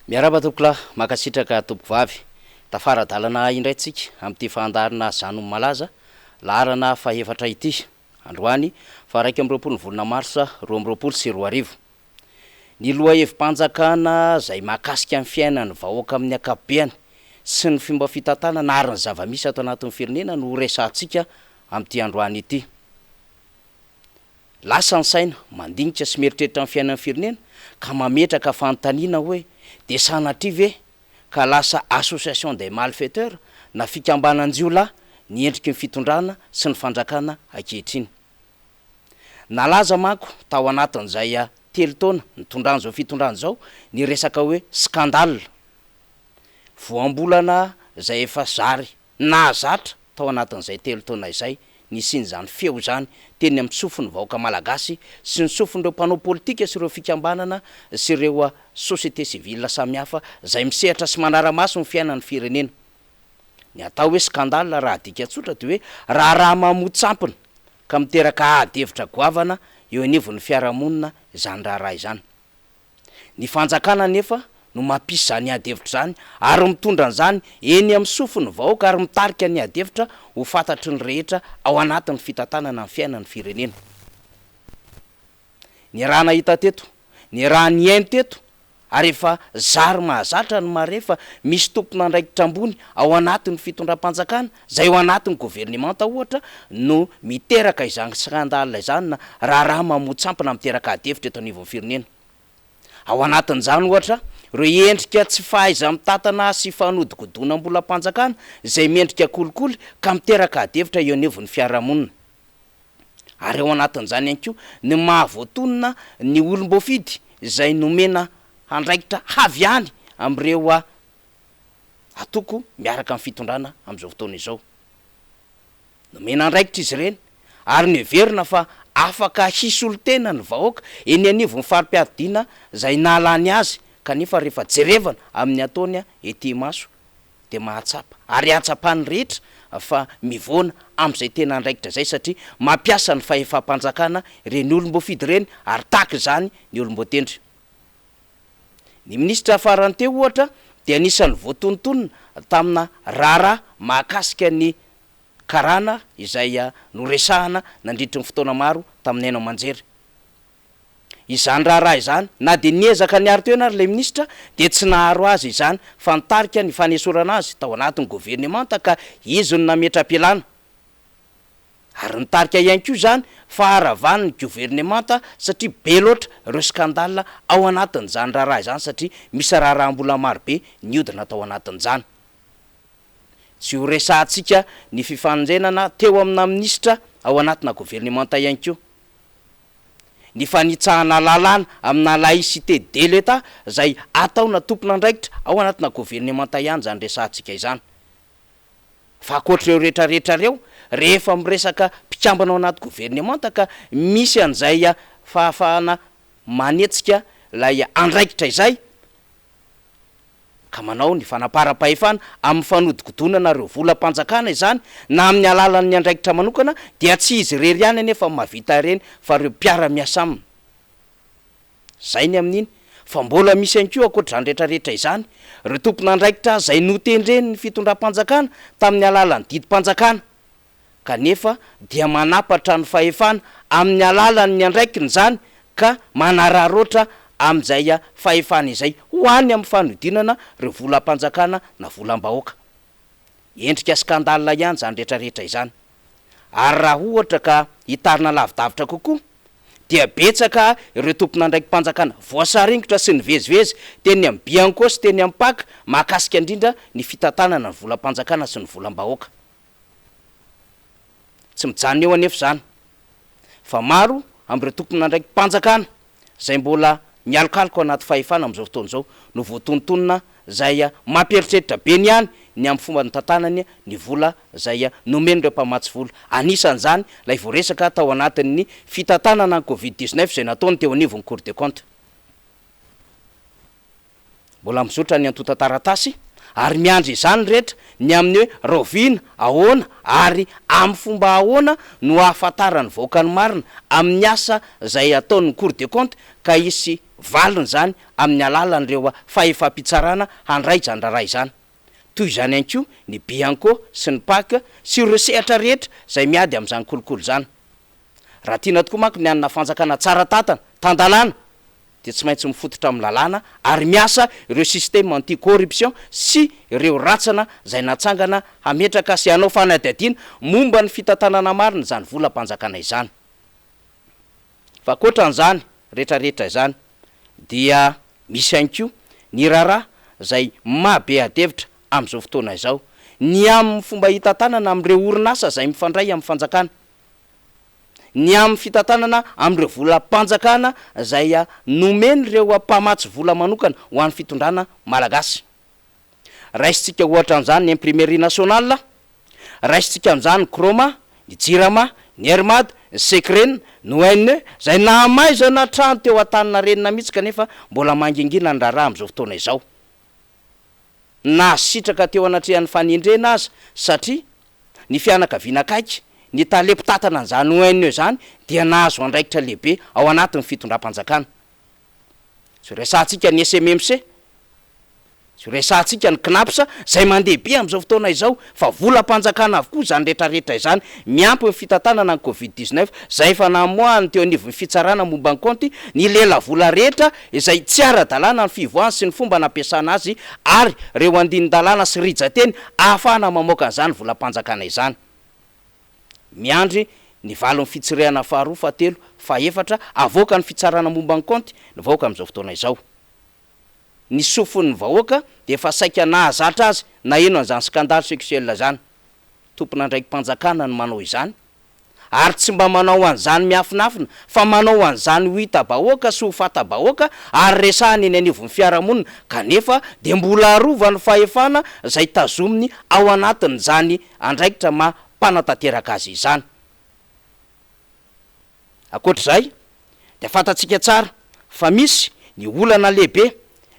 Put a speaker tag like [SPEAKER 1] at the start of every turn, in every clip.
[SPEAKER 1] Miarahaba tompokolahy, mankasitraka tompokovavy. Tafara-dalana indray tsika amin'ity fandaharana Zano Malaza, laharana fahefatra ity. Androany, faha 21 ny volana marsa 2022. Ny lohahevi-panjakana izay mahakasika ny fiainan'ny vahoaka amin'ny ankapobeny sy ny fomba fitantanana ary ny zava-misy ato anatin'ny firenena no horesahantsika amin'ity androany ity. Lasa ny saina, mandinika sy mieritreritra ny fiainan'ny firenena ka mametraka fanontaniana hoe dia sanatria ve ka lasa association des malfaiteurs na fikambanan-jiolahy ny endriky ny fitondrana sy ny fanjakana ankehitriny? Nalaza manko tao anatin'izay 3 taona nitondran'izao fitondrana izao ny resaka hoe scandale. Voambolana izay efa zary nahazatra tao anatin'izay 3 taona izay nisian'izany feo izany teny amin'ny sofin'ny vahoaka malagasy sy ny sofin'ireo mpanao politika sy ireo fikambanana sy ireo société civile samihafa izay misehatra sy manara-maso ny fiainan'ny firenena. Ny atao hoe scandale raha adika tsotra dia hoe raharaha mamoa-tsampona ka miteraka ady hevitra goavana eo anivon'ny fiarahamonina izany raharaha izany. Ny fanjakana anefa no mampisy izany ady hevitra izany ary mitondra an'izany eny amin'ny sofin'ny vahoaka ary mitarika ny ady hevitra ho fantatry ny rehetra ao anatin'ny fitantanana ny fiainan'ny firenena. Niaraha-nahita teto, niaraha-nihaino teto ary efa zary mahazatra ny mahare fa misy tompon'andraikitra ambony ao anatin'ny fitondram-panjakana, izay ao anatin'ny governemanta ohatra, no miteraka izany scandale izany na raharaha mamoa-tsampona miteraka adihevitra eto anivon'ny firenena. Ao anatin'izany ohatra, ireo endrika tsy fahaiza-mitantana sy fanodikodonam-bolam-panjakana izay mendrika kolikoly ka miteraka adihevitra eo anivon'ny fiarahamonina. Ary ao anatin'izany ihany koa ny maha voatonona ny olom-boafidy izay nomena andraikitra avy any amin'ireo antoko miaraka amin'ny fitondrana amin'izao fotoana izao. Nomena andraikitra izy ireny ary noheverina fa afaka hisolo tena ny vahoaka eny anivon'ny fari-piadiana izay nahalany azy kanefa rehefa jerevana amin'ny ataony ety imaso dia mahatsapa ary ahatsapan'ny rehetra fa mivoana amin'izay tena andraikitra izay satria mampiasa ny fahefam-panjakana ireny olom-boafidy ireny ary tahaka izany ny olom-boatendry. Ny minisitra farany teo ohatra dia anisan'ny voatonontonona tamina raharaha mahakasika ny karana izay noresahana nandritry ny fotoana maro tamin'ny haino aman-jery. Izany raharaha izany, na dia niezaka niaro tena ary ilay minisitra dia tsy naharo azy izany fa nitarika ny fanesorana azy tao anatin'ny governemanta ka izy no nametra-pialana. Ary nitarika ihany koa izany faharavan'ny governemanta satria be loatra ireo scandale ao anatin'izany raharaha izany satria misy raharaham-bola marobe niodina tao anatin'izany. Tsy ho resahantsika ny fifanindrenana teo amina minisitra ao anatina governemanta ihany koa. Ny fanitsahana lalàna amina laïcité de l'Etat izay ataona tompon'andraikitra ao anatina governemanta ihany izany resahantsika izany. Fa ankoatr'ireo rehetra rehetra ireo, rehefa miresaka mpikambana ao anaty governemanta ka misy an'izay fahafahana manetsika ilay andraikitra izay, ka manao ny fanaparam-pahefana amin'ny fanodikodonana ireo volam-panjakana izany na amin'ny alalan'ny andraikitra manokana dia tsy izy irery ihany anefa no mahavita ireny fa ireo mpiara-miasa aminy. Izay ny amin'iny fa mbola misy ihany koa ankoatr'izany rehetra rehetra izany ireo tompon'andraikitra izay notendren'ny fitondram-panjakana tamin'ny alalan'ny didim-panjakana kanefa dia manapatra ny fahefana amin'ny alalan'ny andraikiny izany ka manararaotra amin'izay fahefana izay ho any amin'ny fanodinana ireo volam-panjakana na volam-bahoaka. Endrika scandale ihany izany rehetra rehetra izany. Ary raha ohatra ka hitarina lavidavitra kokoa dia betsaka ireo tompon'andraiki-panjakana voasaringotra sy nivezivezy teny amin'ny Bianco sy teny amin'ny Pac mahakasika indrindra ny fitantanana ny volam-panjakana sy ny volam-bahoaka. Tsy mijanona eo anefa izany fa maro amin'ireo tompon'andraiki-panjakana izay mbola mialokaloka ao anaty fahefana amin'izao fotoana izao no voatonontonona izay mampieritreritra be ny ihany ny amin'ny fomba nitantanany ny vola izay nomen'ireo mpamatsy vola. Anisan'izany ilay voaresaka tao anatin'ny fitantanana ny Covid 19 izay nataony teo anivon'ny Cour des comptes. Mbola mizotra ny antontan-taratasy ary miandry izany ny rehetra ny amin'ny hoe rahoviana, ahoana ary amin'ny fomba ahoana no hahafantaran'ny vahoaka ny marina amin'ny asa izay ataon'ny Cour des comptes ka hisy valiny izany amin'ny alalan'ireo fahefam-pitsarana handray izany raharaha izany. Toy izany ihany koa ny Bianco sy ny Pac sy ireo sehatra rehetra izay miady amin'izany kolikoly izany. Raha tiana tokoa manko ny hanana fanjakana tsara tantana, tan-dalàna, dia tsy maintsy mifototra amin'ny lalàna ary miasa ireo système anti corruption sy ireo ratsana izay natsangana hametraka sy hanao fanadihadiana momba ny fitantanana marina izany volam-panjakana izany. Fa ankoatran'izany retraretra izany dia misy ihany koa ny raharaha izay maha be adihevitra amin'izao fotoana izao, ny amin'ny fomba hitantanana amin'ireo orinasa izay mifandray amin'ny fanjakana, ny amin'ny fitantanana amin'ireo volam-panjakana izay nomen'ireo mpamatsy vola manokana ho an'ny fitondrana malagasy. Raisintsika ohatra amin'izany ny Imprimerie Nationale, raisintsika amin'izany ny Croma, ny Jirama, ny Air Mad, ny Secren, ny ONE, izay nahamaizana trano teo Antaninarenina mihitsy kanefa mbola mangingina ny raharaha amin'izao fotoana izao. Nasitraka teo anatrehan'ny fanendrena aza satria ny fianakaviana akaiky ny tale mpitantana an'izany ONE izany dia nahazo andraikitra lehibe ao anatin'ny fitondram-panjakana. Tsy resahantsika ny SMMC. Tsy resahantsika ny Cnaps izay mandeha be amin'izao fotoana izao fa volam-panjakana avokoa izany retraretra izany miampy ny fitantanana ny Covid 19 izay efa namoahany teo anivon'ny fitsarana momba ny kaonty ny lelavola rehetra izay tsy ara-dalàna ny fivoahany sy ny fomba nampiasana azy ary ireo andinin-dalàna sy rijan-teny ahafahana mamoaka an'izany volam-panjakana izany. Miandry ny valin'ny fitsirihana faharoa, fahatelo, fahefatra avoakan'ny fitsarana momba ny kaonty ny vahoaka amin'izao fotoana izao. Ny sofin'ny vahoaka dia efa saika nahazatra azy naheno an'izany scandale sexuel izany. Tompon'andraiki-panjakana no manao izany ary tsy mba manao an'izany miafinafina fa manao an'izany ho hita-bahoaka sy ho fata-bahoaka ary resahana eny anivon'ny fiarahamonina kanefa dia mbola arovany fahefana izay tazominy ao anatin'izany andraikitra maha mpanatanteraka azy izany. Ankoatra izay, dia fantatsika tsara fa misy ny olana lehibe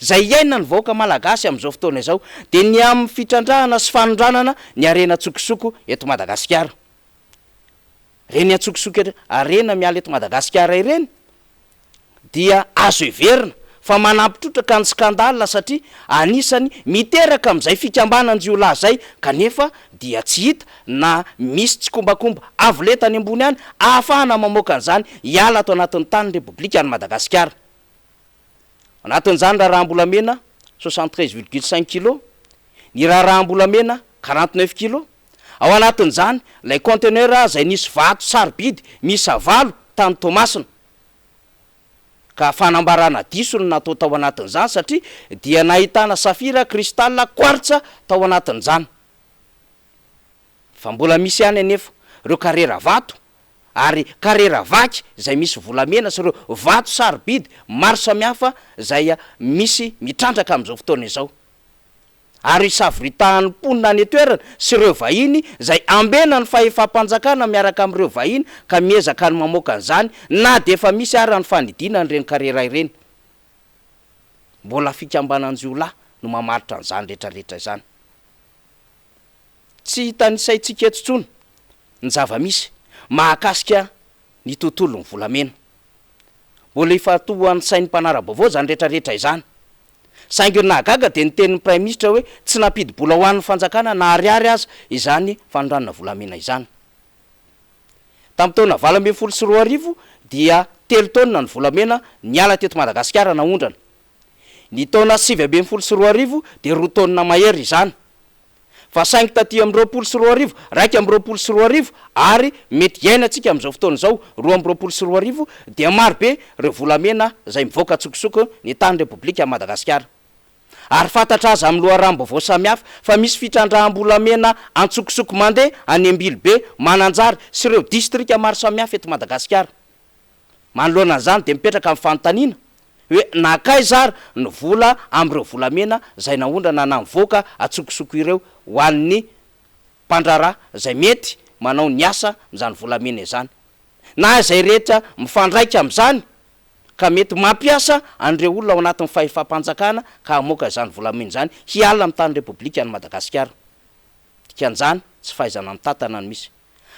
[SPEAKER 1] izay iainan'ny vahoaka malagasy amin'izao fotoana izao, dia ny amin'ny fitrandrahana sy fanondranana ny harena an-tsokosoko eto Madagasikara. Ireny an-tsokosoko harena miala eto Madagasikara ireny dia azo heverina fa manampy trotraka ny scandale satria anisany miteraka amin'izay fikambanan-jiolahy izay kanefa dia tsy hita na misy tsikombakomba avo lenta any ambony any ahafahana mamoaka an'izany hiala ato anatin'ny tanin'ny Repoblikan'i Madagasikara. Anatin'izany raharaham-bolamena 73,5 kilos, ny raharaham-bolamena 49 kilos, ao anatin'izany ilay conteneur izay nisy vato sarobidy miisa valo tany Toamasina. Ka fanambarana diso no natao tao anatin'izany satria dia nahitana safira, cristal, quartz tao anatin'izany. Fa mbola misy ihany anefa ireo karera vato ary karera vaky izay misy volamena sy ireo vato sarobidy maro samihafa izay misy mitrandraka amin'izao fotoana izao. Ary isavoritahan'ny mponina any an-toerana sy ireo vahiny izay ambenan'ny fahefam-panjakana miaraka amin'ireo vahiny ka miezaka ny mamoaka an'izany na dia efa misy ara ny fanidiana an'ireny karera ireny. Mbola fikambanan-jiolahy no mamaritra an'izany rehetrarehetra izany. Tsy hitanisaintsika eto intsony ny zava-misy mahakasika ny tontolon'ny volamena. Mbola ifantohan'ny sain'ny mpanara-baovao izany rehetrarehetra izany. Saingy ny nahagaga dia ny tenin'ny Praiminisitra hoe tsy nampidi-bola ho an'ny fanjakana na ariary aza izany fanondranana volamena izany. Tamin'ny taona 2018 dia telo taonina ny volamena niala teto Madagasikara naondrana. Ny taona 2019 dia roa taonina mahery izany. Fa saingy taty amin'ny 2020, 2021 ary mety hiainantsika amin'izao fotoana izao, 2022, dia marobe ireo volamena izay mivoaka an-tsokosoko ny tany Repoblika Madagasikara. Ary fantatra aza amin'ny loharanom-baovao samihafa fa misy fitrandraham-bolamena an-tsokosoko mandeha any Ambilobe, Mananjary sy ireo distrika maro samihafa eto Madagasikara. Manoloana an'izany dia mipetraka ny fanontaniana hoe nankaiza ary ny vola amin'ireo volamena izay naondrana na mivoaka antsokosoko ireo ho an'ny mpandraharaha izay mety manao ny asa amin'izany volamena izany na izay rehetra mifandraika amin'izany ka mety mampiasa an'ireo olona ao anatin'ny fahefam-panjakana ka hamoaka izany volamena izany hiala amin'ny tany Repoblikan'i Madagasikara. Dikan'izany tsy fahaizana mitantana no misy.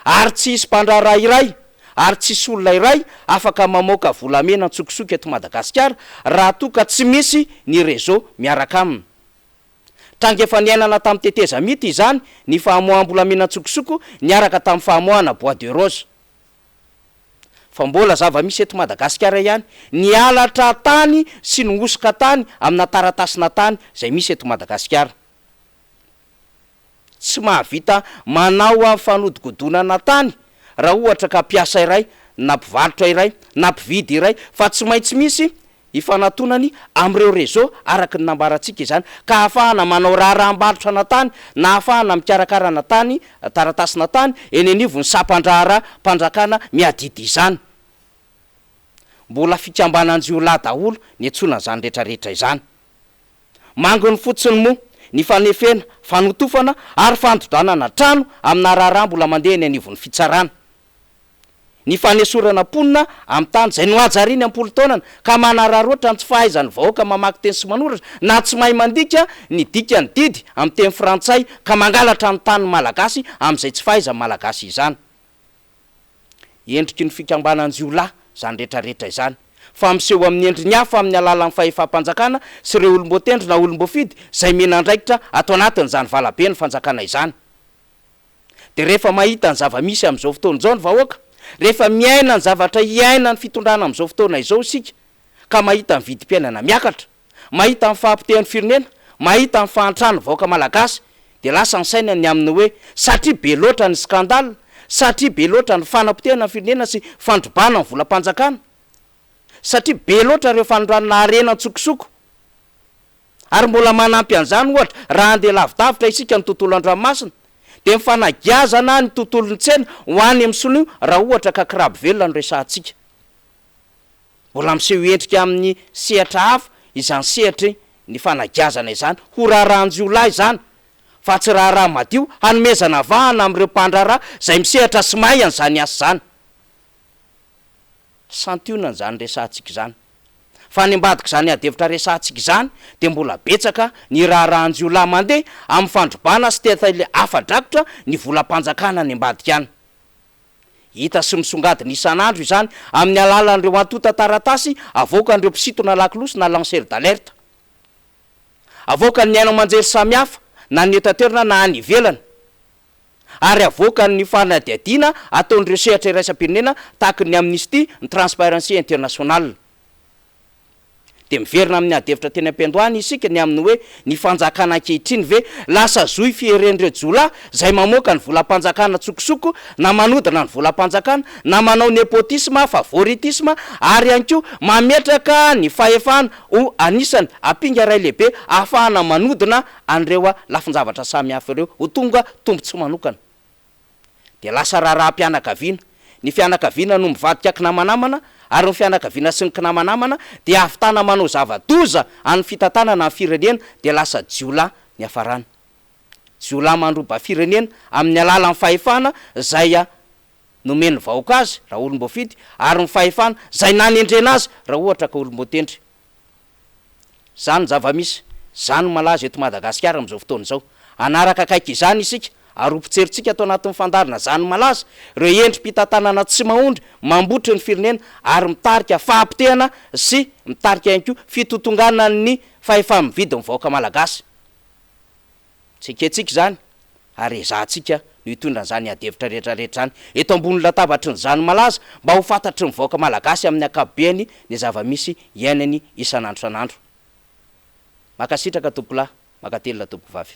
[SPEAKER 1] Ary tsy hisy mpandraharaha iray. ary tsisy olona iray afaka mamoaka volamena an-tsokosoko eto Madagasikara raha toa ka tsy misy ny réseau miaraka aminy. Tranga efa niainana tamin'ny tetezamita izany ny famoaham-bolamena an-tsokosoko niaraka tamin'ny famoahana bois de rose. Fa mbola zava-misy eto Madagasikara ihany ny halatra tany sy ny hosoka tany amina taratasina tany izay misy eto Madagasikara. Tsy mahavita manao fanodikodonana tany raha ohatra ka mpiasa iray na mpivarotra iray na mpividy iray fa tsy maintsy misy ifanatonany amin'ireo réseau araka ny nambarantsika izany ka ahafahana manao raharaham-barotra tany na ahafahana mikarakarana tany taratasina tany eny anivon'ny sampan-draharaham-panjakana miadidy izany. Mbola fikambanan-jiolahy daholo ny antsoina an'izany rehetrarehetra izany. Manginy fotsiny moa ny fanefena, fanotofana ary fanodranana trano amina raharaha mbola mandeha eny anivon'ny fitsarana. Ny fanesorana mponina amin'ny tany izay nohajariany am-polo taonany ka manararaotra ny tsy fahaizan'ny vahoaka mamaky teny sy manoratra na tsy mahay mandika ny dikan'ny didy amin'ny teny frantsay ka mangalatra ny tanin'ny Malagasy amin'izay tsy fahaizan'ny Malagasy izany. Endriky ny fikambanan-jiolahy izany rehetrarehetra izany, fa miseho amin'ny endriny hafa amin'ny alalan'ny fahefam-panjakana sy ireo olom-boatendry na olom-boafidy izay mena andraikitra ato anatin'izany valaben'ny fanjakana izany. Dia rehefa mahita ny zava-misy amin'izao fotoana izao ny vahoaka, rehefa miaina ny zavatra iainan'ny fitondrana amin'izao fotoana izao isika ka mahita ny vidim-piainana miakatra, mahita ny fahapotehan'ny firenena, mahita ny fahantran'ny vahoaka malagasy dia lasa ny saina ny amin'ny hoe satria be loatra ny scandale, satria be loatra ny fanapotehana ny firenena sy fandrobana ny volam-panjakana, satria be loatra ireo fanondranana harena an-tsokosoko. Ary mbola manampy an'izany ohatra raha handeha lavidavitra isika ny tontolo an-dranomasina dia ny fanagiazana ny tontolon'ny tsena ho any amin'ny sinoa raha ohatra ka crabe velona no resahantsika. Mbola miseho endrika amin'ny sehatra hafa izany sehatry ny fanagiazana izany ho raharahan-jiolahy izany fa tsy raharaha madio hanomezana vahana amin'ireo mpandraharaha izay misehatra sy mahay an'izany asa izany. Santionany izany resahantsika izany. Fa any ambadik'izany adihevitra resahantsika izany dia mbola betsaka ny raharahan-jiolahy mandeha amin'ny fandrobana sy tetaile afa-drakotra ny volam-panjakana any ambadika any. Hita sy misongadina isan'andro izany amin'ny alalan'ireo antontan-taratasy avoakan'ireo mpisintona lakolosy na lanceur d'alerte. Avoakan'ny haino aman-jery samihafa na ny eto an-toerana na any ivelany ary avoakan'ny fanadihadiana ataon'ireo sehatra iraisam-pirenena tahaka ny Amnesty, ny Transparency International. Dia miverina amin'ny adihevitra teny am-piandohana isika ny amin'ny hoe ny fanjakana ankehitriny ve lasa zohy fiheren'ireo jiolahy izay mamoaka ny volam-panjakana an-tsokosoko na manodina ny volam-panjakana na manao nepotisme, favoritisme ary ihany koa mametraka ny fahefana ho anisany ampinga iray lehibe ahafahana manodina an'ireo lafin-javatra samihafa ireo ho tonga tombontsoa manokana. Dia lasa raharaham-pianakaviana. Ny fianakaviana no mivadika kinamanamana ary ny fianakaviana sy ny kinamanamana dia ahavitana manao zava-doza amin'ny fitantanana ny firenena dia lasa jiolahy niafarana. Jiolahy mandroba firenena amin'ny alalan'ny fahefana izay nomen'ny vahoaka azy raha olom-boafidy ary ny fahefana izay nanendrena azy raha ohatra ka olom-boatendry. Izany ny zava-misy, izany no malaza eto Madagasikara amin'izao fotoana izao. Hanaraka akaiky izany isika ary ho mpitserintsika ato anatin'ny fandaharana Izany malaza ireo endri-pitantanana tsy mahondry mambotry ny firenena ary mitarika fahapotehana sy mitarika ihany koa fitotonganan'ny fahefa-mividy ny vahoaka malagasy. Tsy ekentsika izany ary ezahantsika no hitondra an'izany adihevitra rehetra rehetra izany eto ambony latabatry ny zany malaza mba ho fantatry ny vahoaka malagasy amin'ny ankapobeny ny zava-misy iainany isan'andro isan'andro. Mankasitraka tompokolahy, mankatelina tompokovavy.